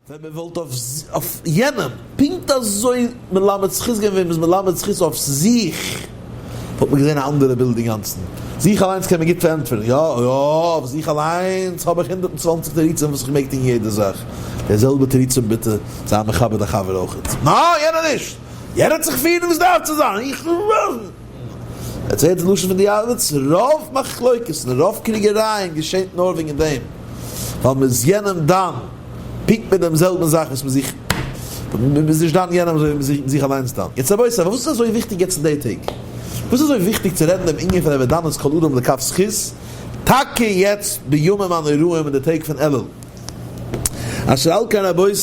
ווען מען וואלט אויף יענעם פונקט אזוי מלמד זכות געווען ווי מען איז מלמד זכות אויף זיך, וואלט מען געזען א אנדערע בילד אינגאנצן. זיך אליינס קען מען גוט פארענטפערן, יא יא, אויף זיך אליינס האב איך 120 תירוצים וואס איך מעג טון יעדע זאך. די זעלבע תירוצים ביטע זיי מכבד א חבר אויכעט. נא, יענער נישט! יענער האט זיך פירן ווי עס דארף צו זיין, איך. עטס הערט די לשון פון די יעבץ? רוב מחלוקת און רוב קריגערייען געשענט נאר וועגן דעם ווייל מען איז יענעם דן פונקט מיט דעם זעלבן זאך וואס מען זיך מען איז נישט דן יענעם אזוי ווי מען איז זיך אליינס דן. יעצט רבותי פארוואס איז אזוי וויכטיג יעצט אין די טעג? וואס איז אזוי וויכטיג צו רעדן דעם ענין פון הוי דן את כל אדם לכף זכות טאקע יעצט בימים הנוראים אין די טעג פון אלול? אשר על כן רבותי,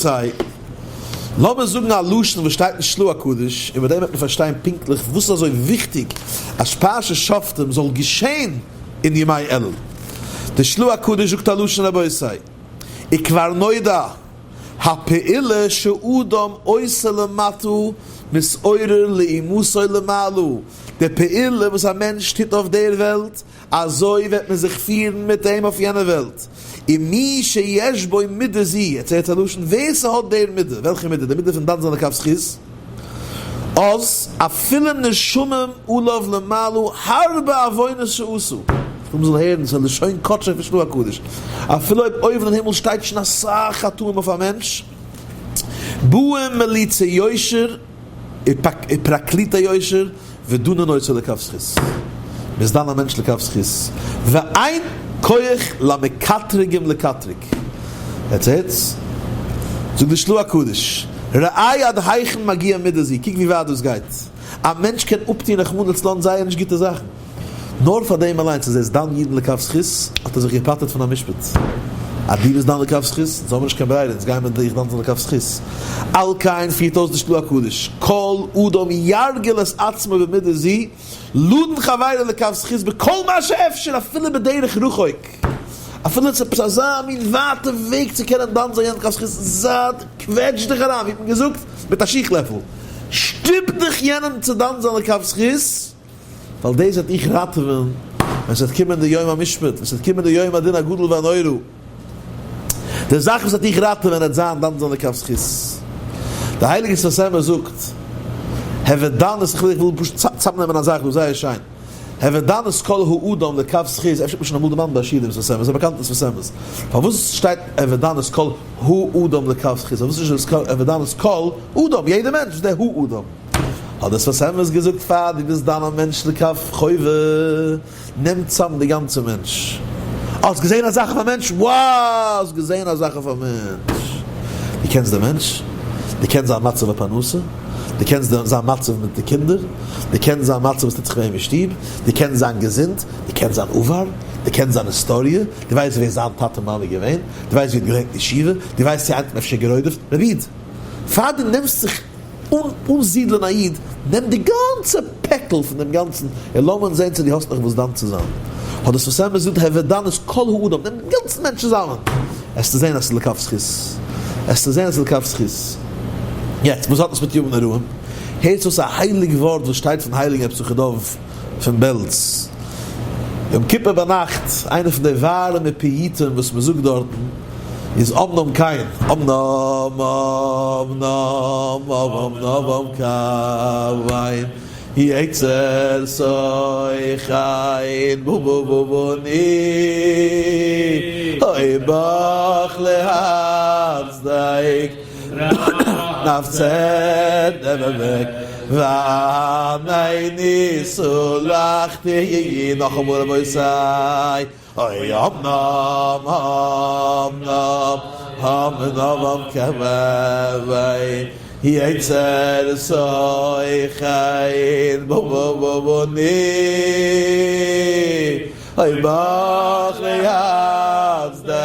לאמיר זאגן א לשון וואס שטייט אין של"ה הקדוש, און מיט דעם וועט מען פארשטיין פונקטליך וואס איז אזוי וויכטיג אז פרשת שופטים זאל געשען אין ימי אלול. דער של"ה הקדוש זאגט א לשון רבותי, וכבר נודע הפעולה שאדם עושה למטה מתעורר לאימתו למעלה, די פעולה וואס א מענטש טוט אויף דער וועלט, אזוי וועט מען זיך פירן מיט אים אויף יענע וועלט, ומי שיש בו מידה זו, יעצט הערט א לשון, ווער ס'האט דער מידה, וועלכע מידה? די מידה פון דן זיין לכף זכות, אז אפילו נשמים עליו למעלה הרבה עוונות שעשו, כ'וויל מ'זאל הערן, ס'איז א לשון קדשו פון של"ה הקדוש, אפילו אויב אויבן אין הימל שטייט שוין אסאך חטאים אויף א מענטש, באים מליצי יושר, ופרקליטי יושר, ודנין אותו לכף זכות. מ'איז דן א מענטש לכף זכות. ואין כח למקטרגים לקטרג. עטס הערטס? זאגט די של"ה הקדוש, ראה עד היכן מגיע מידה זו, קוק ווי ווייט דאס גייט. א מענטש קען אפטון רחמנא לצלן זייער נישט גוטע זאכן. נאר פאר דעם אליינס אז ער איז דן אידן לכף זכות, האט ער זיך געפטר'ט פון א משפט. אז דו ביסט דן לכף זכות, אונז האבן נישט קיין ברירה, אונז גייען מיט דיך דן זיין לכף זכות. על כן פירט אויס די של"ה הקדוש, כל אדם ירגיל את עצמו במידה זו, לדון חברו לכף זכות בכל מה שאפשר אפילו בדרך רחוק. אפילו עס איז עפעס אזא מין ווייטע וועג צו קענען דן זיין יענעם לכף זכות, זייט קוועטש דיך אריין, ווי האט מען געזאגט, מיט א שיך לעפל, שטופ דיך יענעם צו דן זיין לכף זכות, ווייל דאס וועט דיך ראטעווען ווען ס'וועט קומען די יום המשפט, ווען ס'וועט קומען די יום הדין הגדול והנורא. די זאך וואס וועט דיך ראטעווען וועט זיין דן זיין לכף זכות. די הייליגע שפת אמת זאגט, הוי דן את, איך וויל פשוט צאמנעמען א זאך דא זייער שיין, הוי דן את כל האדם לכף זכות, אפשר האט מען שוין אמאל דערמאנט ביי א שיעור דעם שפת אמת, א באקאנטע שפת אמת, פארוואס שטייט הוי דן את כל האדם לכף זכות, פארוואס נישט הוי דן את כל אדם, יעדער מענטש, וואס איז דער האדם? האט דער שפת אמת געזאגט פאר דו ביסט דן א מענטש לכף חובה, נעם צאם די גאנצע מענטש. האסט געזען א זאך אויף א מענטש? wow! האסט געזען א זאך אויף א מענטש? דו קענסט דעם מענטש? דו קענסט זיין מצב הפרנסה? דו קענסט זיין מצב מיט די קינדער? דו קענסט זיין מצב וואס טוט זיך ביי אים אין שטוב? דו קענסט זיין געזונט? דו קענסט זיין עבר? דו קענסט זיין היסטאריע? דו ווייסט ווער זיין טאטע מאמע איז געווען? דו ווייסט ווי ער האט געלערנט אין ישיבה? דו ווייסט צו איינער האט אים אפשר גערודפ'ט? רבי איד, פאר דו נעמסט זיך אן אנזידלען א איד, נעם די גאנצע פעקל פון דעם גאנצן און לאז מען זען צו דו האסט נאך וואס דן צו זיין. האט דאס וואס אמת זאגט הוי דן את כל האדם, נעם דעם גאנצן מענטש צוזאמען, עסטו זען אז ס'איז לכף זכות. עסטו זען אז ס'איז לכף זכות. יעצט, וואס האט עס מיט ימים נוראים? הערטס אויס א הייליג ווארט וואס שטייט פון הייליגן רבי יששכר דוב פון בעלז. יום כיפור ביינאכט, איינע פון די ווארעמע פיוטים וואס מ'זאגט דארטן, איז אמנם כן, אמנם אמנם אמנם כן, יצר סוחר בובובובוני, אוי בך להצדיק, נפצדק, ועניני סלחתי, נאכאמאל רבותי. אוי אמנם אמנם אמנם כבבי יצר סוחר בובובוני אוי בחרי הצדק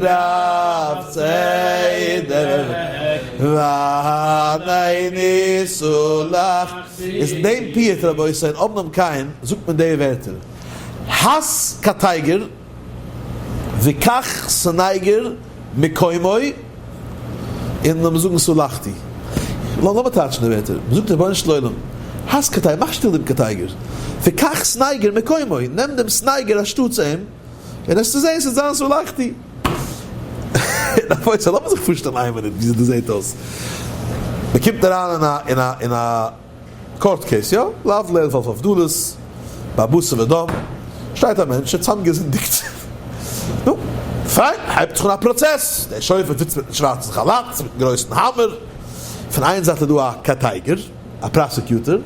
רב צדק ועניני סלח איז אין דעם פיוט רבותי אין אמנם כן זאגט מען די ווערטער. הס קטיגור וקח סניגור מקומו, און לאמיר זאגן סלחתי. לאמיר טייטשן די ווערטער. מ'זאגט רבונו של עולם, הס קטיגור, מאך שטיל דעם קטיגור. וקח סניגור מקומו, נעם דעם סניגור אנשטאטס אים, און עסטו זען ס'וועט זיין סלחתי. רבותי, לאמיר זיך פארשטעלן איין מינוט וויאזוי דאס זעט אויס. מען קומט אריין אין א אין א אין א court case, יא? להבדיל אלף אלפי הבדלות, ביי בשר ודם, שטייט א מענטש, ער האט צוזאמגעזינדיגט. נו, פיין, הייבט זיך אן א פראצעס. דער שופט זיצט מיטן שווארצן כאלאט, מיטן גרויסן האמער. פון איין זייט איז דא א קטיגור, א prosecutor,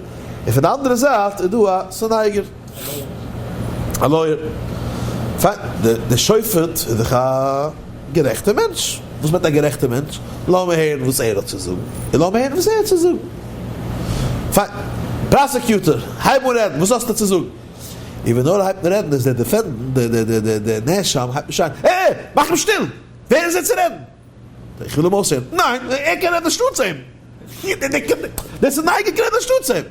און פון די אנדערע זייט איז דא א סניגור, א lawyer. פיין, דער שופט איז דאך א גערעכטער מענטש. וואס מיינט א גערעכטער מענטש? לאמיר הערן וואס ער האט צו זאגן, און לאמיר הערן וואס ער האט צו זאגן. פיין, prosecutor, הייב אן רעדן, וואס האסטו צו זאגן? און ווען נאר ער הייבט אן רעדן איז דער defendant, דער נאשם הייבט נישט אן, אה! מאך אים שטיל! ווער איז ער צו רעדן? איך וויל אים אויסהערן. ניין, ער קען רעדן אנשטאטס אים. דער סניגור קען רעדן אנשטאטס אים.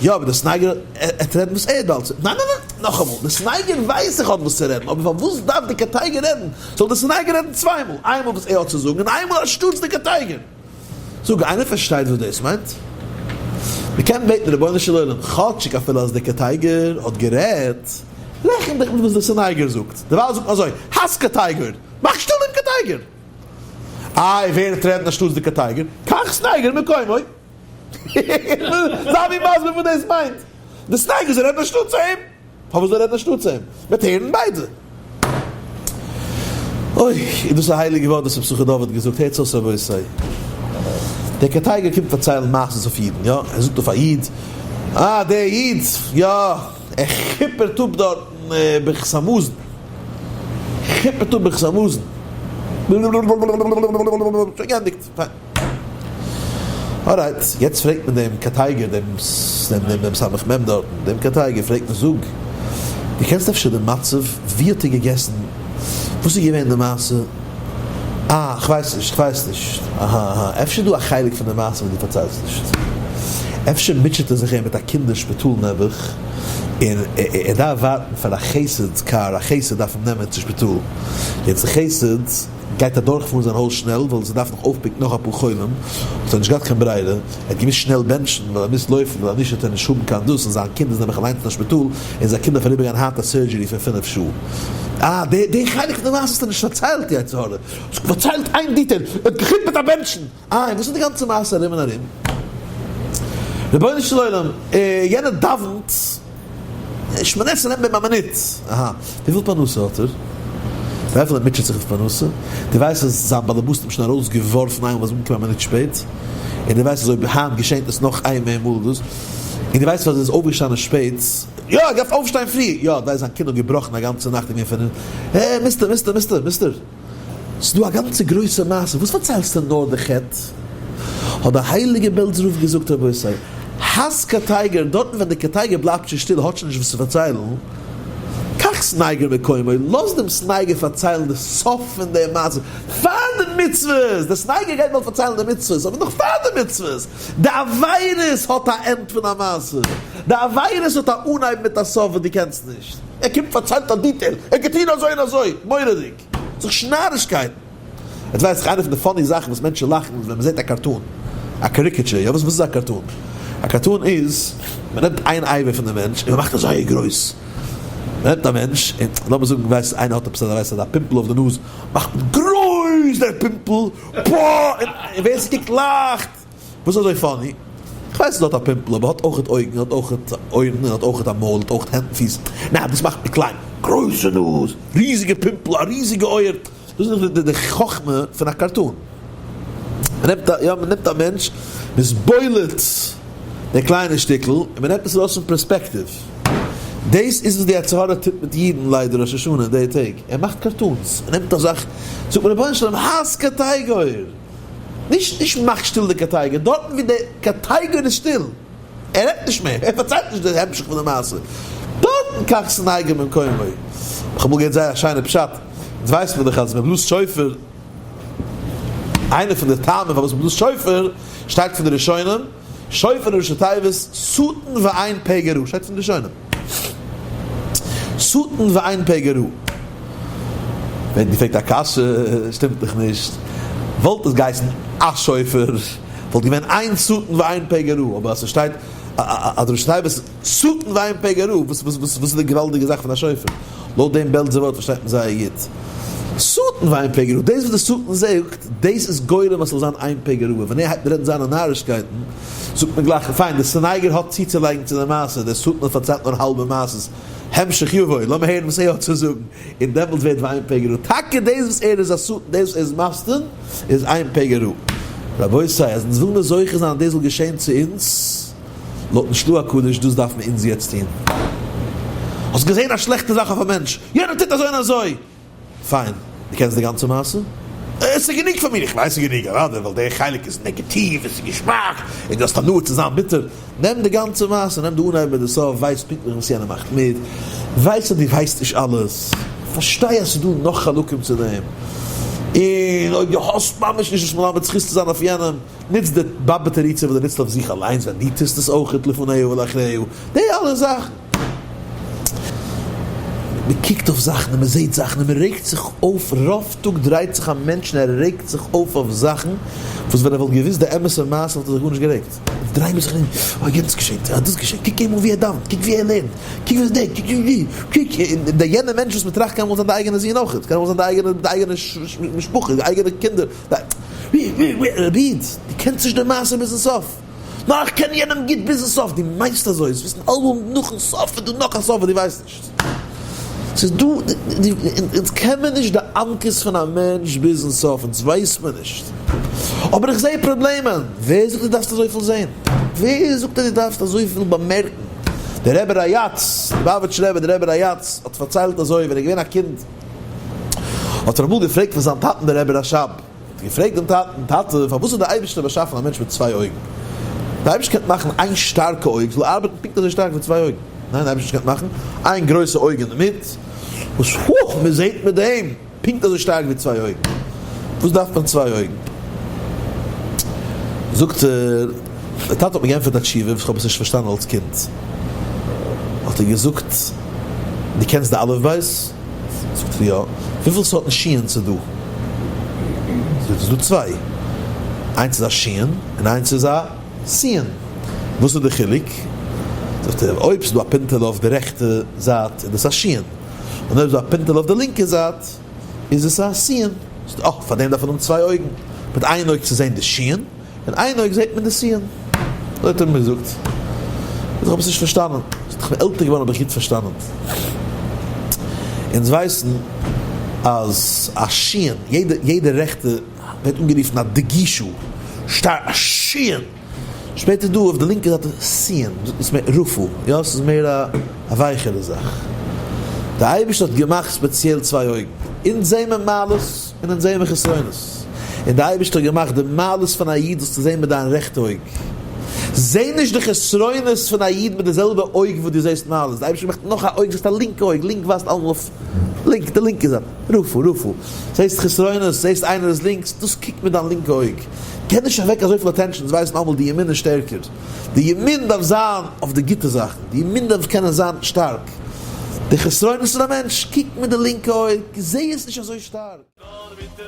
יא, אבער דער סניגור עט רעדן וואס ער האלט. ניין ניין ניין, נאכאמאל, דער סניגור ווייס איך האט וואס צו רעדן, אבער פארוואס דארף דער קטיגור רעדן? זאל דער סניגור רעדן צוויי מאל, איינמאל וואס ער האט צו זאגן און איינמאל אנשטאטס דער קטיגור. זאג, איינער פארשטייט וואס דאס מיינט? מ'קען בעטן רבונו של עולם, כאטשיג אפילו אז דער קטיגור האט גערעדט, רעכן דיך מיט וואס דער סניגור זאגט. דערווייל זאגט מען אזוי, הס קטיגור! מאך שטיל דעם קטיגור! איי ווער וועט רעדן אנשטאטס די קטיגור? קח סניגור במקומו! זיי מיר מסביר וואס דאס מיינט. די סניגור זאל רעדן אנשטאטס אים? פארוואס זאל ער רעדן אנשטאטס אים? מ'וועט הערן ביידע. אוי איז דאס א הייליגע ווארט וואס ר' יששכר דוב האט געזאגט, הערטס אויס רבותי. דער קטיגור קומט פארציילן מעשות אויף אידן, יא? ער זאגט אויף א איד, אה דער איד, יא, ער כיפערט אפ דארטן ברכת המזון. כיפערט אפ ברכת המזון. שוין געענדיגט. פיין. alright, יעצט פרעגט מען דעם קטיגור, דעם דעם סמך מם דארטן, דעם קטיגור פרעגט מען, זאג, דו קענסט אפשר די מצב? ווי האט ער געגעסן? וואס איז געווען די מעשה? אה, כ'ווייס נישט, כ'ווייס נישט. אהא אהא, אפשר איז דא א חלק פון די מעשה וואס דו פארציילסט נישט. אפשר מוטשעט ער זיך ער מיט א קינדער שפיטאל נעבעך, און ער דארף ווארטן פאר א חסד קאר, א חסד דארף אים נעמען צו שפיטאל. יעצט די חסד גייט אדורכפארן זיין הויז שנעל, ווייל זיי דארפן נאך אויפ pick ן נאך אפאר חולים, האט ער נישט געהאט קיין ברירה, ער האט געמוזט שנעל בענטשן, ווייל ער מוז לויפן, ווייל אנישט וועט ער נישט האבן קיין דאס, און זיין קינד איז נעבעך אליינס אין א שפיטאל, און זיין קינד דארף אריבערגיין היינט א surgery פון פינף שעה. אה, די די חלק פון די מעשה האסטו נישט פארציילט יצר הרע, האסט פארציילט איין detail, ער האט געכיפערט מיט א בענטשן, אה, און וואס איז די גאנצע מעשה ארום און ארום? רבונו של עולם, יענער דאווענט שמונה עשרה נעמט ביי אים א מינוט, אהא, וויפיל פרנסה האט ער? וויפיל ער מוטשעט זיך אויף פרנסה? דו ווייסט אז זיין באלעבאס האט אים שוין ארויס געווארפן איינמאל ווייל ער איז אנגעקומען א מינוט שפעט, און דו ווייסט אז אויב היינט געשענט עס נאך איין מער מאל דאס, און דו ווייסט אז ער איז אויפגעשטאנען שפעט, יא, ער דארף אויפשטיין פרי, יא, דאס זיין קינד האט געבראכן א גאנצע נאכט און געווען פון אה, mister, mister, mister, mister, ס'איז דא א גאנצע גרויסע מעשה, וואס פארציילסטו נאר די חטא? האט דער הייליגער בעלזער רב געזאגט, רבותי, הס קטיגור, דארטן ווען דער קטיגור בלייבט שוין שטיל, האט שוין נישט וואס צו פארציילן, קח סניגור במקומו, לאז דעם סניגור פארציילן די סוף פון די מעשה, פאר די מצוות, דער סניגור גייט באלד פארציילן די מצוות, אבער נאך פאר די מצוות, די עבירות האט א end פון א מעשה, די עבירות האט א אנהייב מיט א סוף וואס דו קענסט נישט, ער קומט פארציילט א detail, ער האט געטון אזוי און אזוי, מורא'דיג, ס'איז נארישקייטן. יעצט ווייס איך איינע פון די funny זאכן וואס מענטשן לאכן איז ווען מ'זעט א cartoon, א caricature, יא וואס איז א cartoon? א cartoon איז מ'נעמט איין אבר פון די מענטש און מ'מאכט עס זייער גרויס, מ'נעמט א מענטש און לאמיר זאגן ווייסט איינער האט עפעס אזא ווייסט אזא pimple אויף די נאז, מאכט מען גרויס דער pimple, פא! און ווער ס'קוקט לאכט! וואס איז אזוי funny? כ'ווייס אז ער האט א pimple אבער האט אויכעט אויגן, האט אויכעט אויערן און האט אויכעט א מויל, האט אויכעט הענט און פיס. ניין דאס מאכט מען קליין. גרויסע נאז, ריזיגע pimple, א ריזיגע אויער. דאס איז דאך די חכמה פון א cartoon. מ'נעמט א, יא מ'נעמט א מענטש, מ'איז בולט די קליינע שטיקל, און מ'נעמט עס ארויס פון פערספעקטיוו. דאס איז וואס די יצר הרע טוט מיט אידן ליידער ראש השנה אין די טעג. ער מאכט cartoons. ער נעמט א זאך, זאגט מען רבונו של עולם, הס קטיגור! נישט נישט מאך שטיל די קטיגור, דארטן ווי די קטיגור איז שטיל, ער רעדט נישט מער, ער פארציילט נישט די המשך פון די מעשה, דארטן קח סניגור ממקומו. איך האב אמאל געהערט זייער א שיינע פשט, אונז ווייסט מען דאך אז מען בלאזט שופר, איינע פון די טעמים פארוואס מען בלאזט שופר, שטייט פון די ראשונים, שופר ראשי תיבות שטן ואין פגע רע, שטייט פון די ראשונים. שטן ואין פגע רע. ווערט געפרעגט א קשיא, שטימט דאך נישט. וואלט עס געהייסן א שופר, וואלט געווען איין שטן ואין פגע רע, אבער אז ס'שטייט אז ראשי תיבות שטן ואין פגע רע, וואס איז די געוואלדיגע זאך פון א שופר? לויט דעם בעלזער ווארט פארשטייט מען זייער גוט. שטן. שטן ואין פה גרוע, דאס וואס דער שטן זאגט, דאס איז גורם אז ס'זאל זיין אין פה גרוע, ווען ער הייבט רעדן זיינע נארישקייטן, זאגט מען גלייך, פיין, דער סניגור האט צוצולייגן צו די מעשה, דער שטן האט פארציילט נאר האלבע מעשות, המשך יבוא, לאמיר הערן וואס ער האט צו זאגן, און דעמאלטס ווערט ואין פה גרוע. טאקע דאס וואס ער איז א שטן, דאס וואס ער איז מסטין, איז אין פה גרוע. רבותי, אז אונז וויל מיר זוכה זיין אז דאס זאל געשען צו אונז, לויטן של"ה הקדוש, דאס דארף מען אונז יעצט טון. האסט געזען א שלעכטע זאך אויף א מענטש, יענער טוט אזוי און אזוי, פיין, דו קענסט די גאנצע מעשה? עס איז גענוג פאר מיר, איך ווייס ס'איז גענוג, אוודאי, ווייל דער חלק איז נעגעטיוו, עס איז געשמאק, און דו האסט הנאה צו זיין ביטער. נעם די גאנצע מעשה, נעם די אנהייב מיט די סוף, ווייס פונקטליך וואס יענער מאכט מיט, ווייס אז דו ווייסט נישט אלעס, פארשטיי אז ס'איז דא נאך חלקים צו דעם, און אויב דו האסט ממש נישט וואס מלמד זכות צו זיין אויף יענעם, נוץ די באבע תירוצים וואס דו נוצט אויף זיך אליינס ווען דו טוסט עס אויכעט לפניה ולאחריה, די אלע זאכן. מען קוקט אויף זאכן און מען זעט זאכן און מען רעגט זיך אויף, רוב טאג דרייט זיך א מענטש און ער רעגט זיך אויף אויף זאכן וואס ווען ער וואלט געוואוסט די אמת'ע מעשה וואלט ער זיך גארנישט גערעגט. אונז דרייען מיר זיך ארום, אוי יענץ געשעט, אה דאס געשעט, קוק אים אן ווי ער דאווענט, קוק ווי ער לערנט, קוק ווי דער, קוק ווי, קוק, און דער יענער מענטש וואס מען טראכט קען אמאל זיין די אייגענע זון אויכעט, קען אמאל זיין די אייגענע די אייגענע משפחה, די אייגענע קינדער, רבי איד, דו קענסט נישט די מעשה ביזן סוף. נאר איך קען יענעם גוט ביזן סוף, דו מיינסט אזוי, עס וויסן אלעמאל נאכן סוף איז דא נאך א סוף וואס דו ווייסט נישט. ס'איז דא, אונז קען מען נישט די עמקות פון א מענטש ביזן סוף, אונז ווייסט מען נישט. אבער איך זע פראבלעמען, ווער זאגט דו דארפסט אזויפיל זען? ווער זאגט אז דו דארפסט אזויפיל באמערקן? דער רבי ריי"צ, ליובאוויטשער רבי, דער רבי ריי"צ האט פארציילט אזוי, ווען ער איז געווען א קינד האט ער אמאל געפרעגט פון זיין טאטן דער רבי רש"ב, האט געפרעגט דעם טאטן, טאטע, פארוואס האט דער אייבערשטער באשאפן א מענטש מיט צוויי אויגן? דער אייבערשטער קען מאכן איין שטארקע אויג זאל ארבעטן פונקט אזוי שטארק ווי צוויי אויגן. ניין, דער אייבערשטער קען מאכן איין גרויסע אויג אינדערמיט, וואס הא, מען זעט מיט דעם פונקט אזוי שטארק ווי צוויי אויגן. וואס דארף מען צוויי אויגן? זאגט ער, דער טאטע האט מיר געענטפערט א תשובה וואס איך האב עס נישט פארשטאנען אלס קינד. האט ער געזאגט, דו קענסט די אלף בית? זאגט ער יא. וויפיל סארטן שיען ס'איז דא? זאגט ער ס'איז דא צוויי. איינס איז א שיען און איינס איז א סיען. וואס איז די חילוק? זאגט ער אויב ס'איז דא א פינטעלע אויף די רעכטע זייט איז דאס א שיען. און אויב איז דא א פינטעלע אויף די לינקע זייט איז עס א סיען. זאגט ער אה פאר דעם דארף מען האבן צוויי אויגן. מיט איין אויג צו זען די שיען. אין איין אויג זעט מען די סיען. אזוי האט ער מיר געזאגט. איך האב עס נישט פארשטאנען. זינט איך בין עלטער געווארן האב איך גוט פארשטאנען. אונז ווייסן אז א שיען, יעדע יעדע רעכטע ווערט אנגערופן א דגישו, שטארק, א שיען. שפעטער דא אויף די לינקע זייט איז סיען, דאס איז מער רפו, יא, ס'איז מער א א ווייכערע זאך. דער אייבערשטער האט געמאכט ספעציעל צוויי אויגן. אונז זעען מיר מעלות און אונז זעען מיר חסרונות. און דער אייבערשטער האט געמאכט די מעלות פון א איד זאלסטו זען מיט דיין רעכטע אויג. זע נישט די חסרונות פון א איד מיט די זעלבע אויג וואס דו זעסט מעלות. דער אייבערשטער האט געמאכט נאך א אויג, זעסט א לינקע אויג, לינק ווייזט אלעמאל אויף לינק, די לינקע זייט. רפו, רפו. זעסט חסרונות, זעסט איינער איז לינקס, דאס קוק מיט דיין לינקע אויג. געב נישט אוועק אזויפיל attention, אונז ווייסן אלעמאל די ימין איז שטערקער. די ימין דארף זיין אויף די גוטע זאכן, די ימין דארף קענען זיין שטארק. די חסרונות פון א מענטש, קוק מיט די לינקע אויג, זע עס נישט אזוי שטארק. נאר מיט דעם.